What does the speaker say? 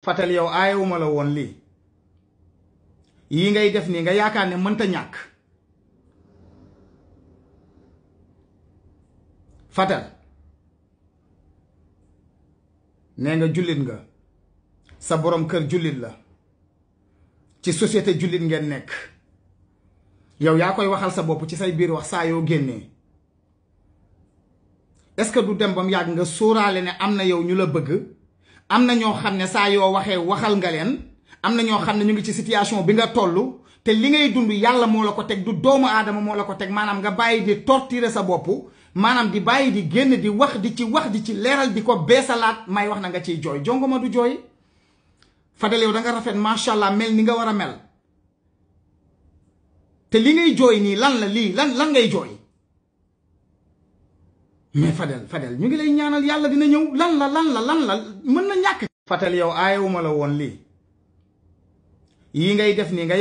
Fatel yow aayewuma la woon lii yii ngay def nii nga yaakaar ne mënta ñàkk Fatel nee nga jullit nga sa borom kër jullit la ci société jullit ngeen nekk yow yaa koy waxal sa bopp ci say biir wax saa yoo génnee est-ce que du dem ba mu yàgg nga sóoraale ne am na yow ñu la bëgg am na ñoo xam ne saa yoo waxee waxal nga leen am na ñoo xam ne ñu ngi ci situation bi nga toll te li ngay dund yàlla moo la ko teg du doomu aadama moo la ko teg maanaam nga bàyyi di torturer sa bopp maanaam di bàyyi di génn di wax di ci leeral di ko beesalaat may wax na nga ciy jooy jongoma du jooy Fadel yow da nga rafet macha allah mel ni nga war a mel te li ngay jooy nii lan la lii lan ngay jooy mais Fadel ñu ngi lay ñaanal yàlla dina ñëw lan la mën na ñàkk. Fatel yow aayewuma la woon lii yii ngay def nii nga